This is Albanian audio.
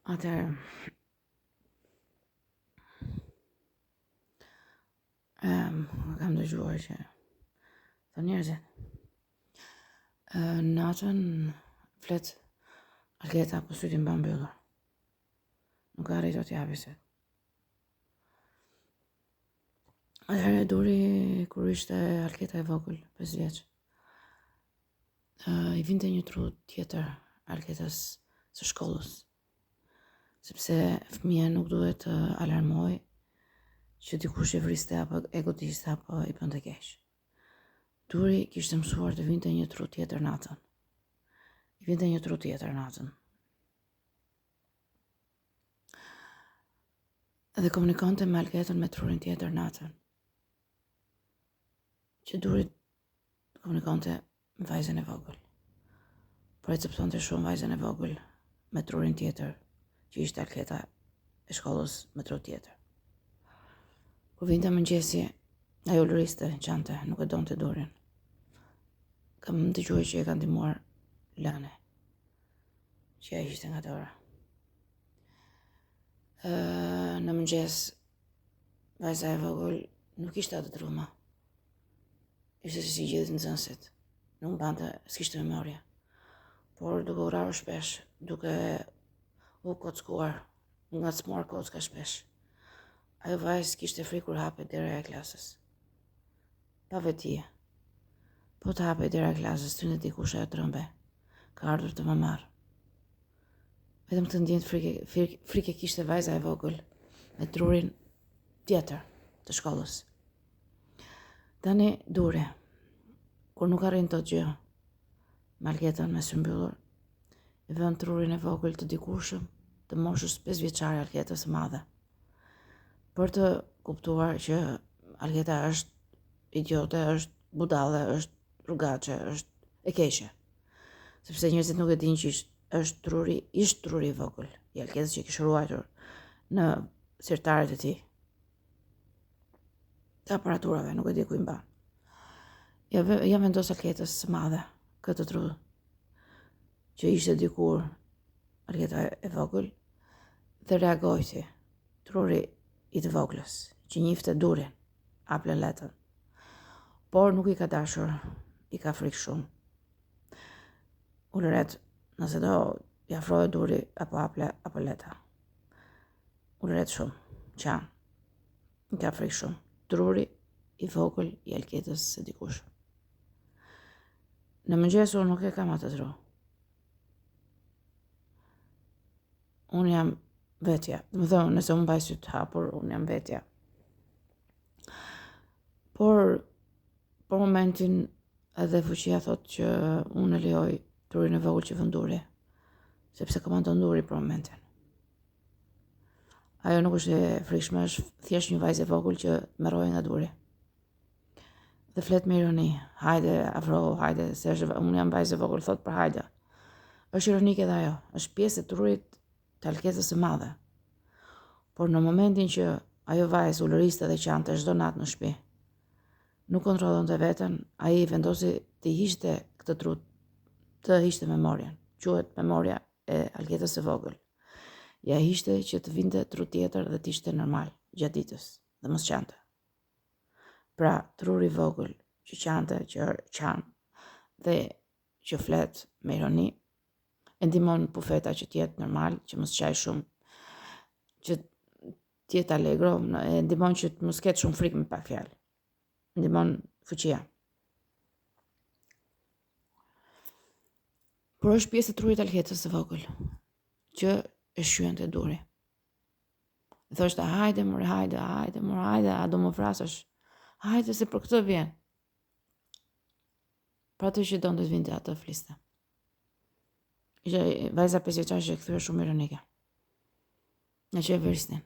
Atëherë, um, kam dëgjuar që thonë njerëzit. Uh, natën flet Alketa po sytë i mban mbyllur. Nuk arrin dot t'i hapi sytë. Atëherë Duri kur ishte Alketa e vogël, 5 vjeç. Uh, i vinte një tru tjetër Alketës së shkollës. Sepse fëmija nuk duhet të alarmojë që dikush e vriste apo e godiste apo i bënte keq. Duri kishte mësuar të vinte një tru tjetër natën. I vinte një tru tjetër natën. Dhe komunikonte me Alketën me trurin tjetër natën. Që Duri komunikonte me vajzën e vogël. Por e copëtonte shumë vajzën e vogël me trurin tjetër, që ishte Alketa e shkollës me tru tjetër. Kur vinte mëngjesi, ajo ulëriste, qante, nuk e donte Durin. Kam dëgjuar që e ka ndihmuar Lane, që ia hiqte nga dora. Në mëngjes, vajza e vogël nuk ishte atë tru më. Ishte si gjithë nxënësit. Nuk mbante, s'kishte memorie. Por duke u rrahur shpesh, duke u kockuar, ngacmuar kocka shpesh. Ajo vajzë kishte frikë kur hapet dera e klasës. Pa vetëdije. Po të hapej dera e klasës, të dikush ajo trembej. Ka ardhur të më marrë. Vetëm këtë ndjenjë frike, frike, frike kishte vajza e vogël me trurin tjetër të shkollës. Tani Duri, kur nuk arrin dot gjë, me Alketën me sy mbyllur, i vën trurin e vogël të dikurshëm të moshës 5 vjeçare Alketës së madhe. Për të kuptuar që Alketa është idiote, është budalle, është rrugaçe, është e keqe. Sepse njerëzit nuk e dinë që është truri, ish truri i vogël i Alketës që kish ruajtur në sirtarët e tij. Të aparaturave, nuk e di ku i mban. Ja, ja vendos Alketës së madhe këtë tru që ishte dikur Alketa e vogël dhe reagoi truri i të voglës që njifte Durin, Aplën Letën. Por nuk i ka dashur, i ka frikë shumë. Ulëret, nëse do i afrohet Duri apo Apla apo Leta. Ulëret shumë, qan. I ka frikë shumë. Truri i vogël i Alketës së dikurshme. Në mëngjes unë nuk e kam atë tru. Unë jam vetja. Domethënë, nëse unë mbaj sytë hapur, unë jam vetja. Por, për momentin edhe fuqia thotë që unë e lejoj trurin e vogël që vën Duri. Sepse komandon Duri për momentin. Ajo nuk është e frikshme, është thjesht një vajzë e vogël që tmerrohet nga Duri. Dhe flet me ironi, hajde, afro, hajde, se është, unë jam vajzë e vogël, thotë për hajde. Është ironike dhe ajo, është pjesë e trurit të Alketës së madhe. Por në momentin që ajo vajzë ulëriste dhe qante çdo natë në shtëpi, nuk kontrollonte veten, ai vendosi të hiqte këtë tru, të hiqte memorien. Quhet memoria e Alketës së vogël. Ja hiqte që të vinte tru tjetër dhe të ishte normal gjatë ditës dhe mos qante. Pra, truri i vogël që qante, që qan dhe që flet me ironi, e ndihmon pufeta që të jetë normal, që mos qajë shumë, që të jetë allegro, e ndihmon që të mos ketë shumë frikë me pak fjalë. Ndihmon fuqia. Por është pjesë e trurit Alketës së vogël, që e shqyente Duri. I thoshte, hajde, more, hajde, hajde, more, hajde, a do më vrasësh? Hajde, se për këtë vjen. Për atë që donte të vinte atë fliste. Ishte vajza 5 vjeçare që e kthyer shumë ironike. Nga që e vrisnin.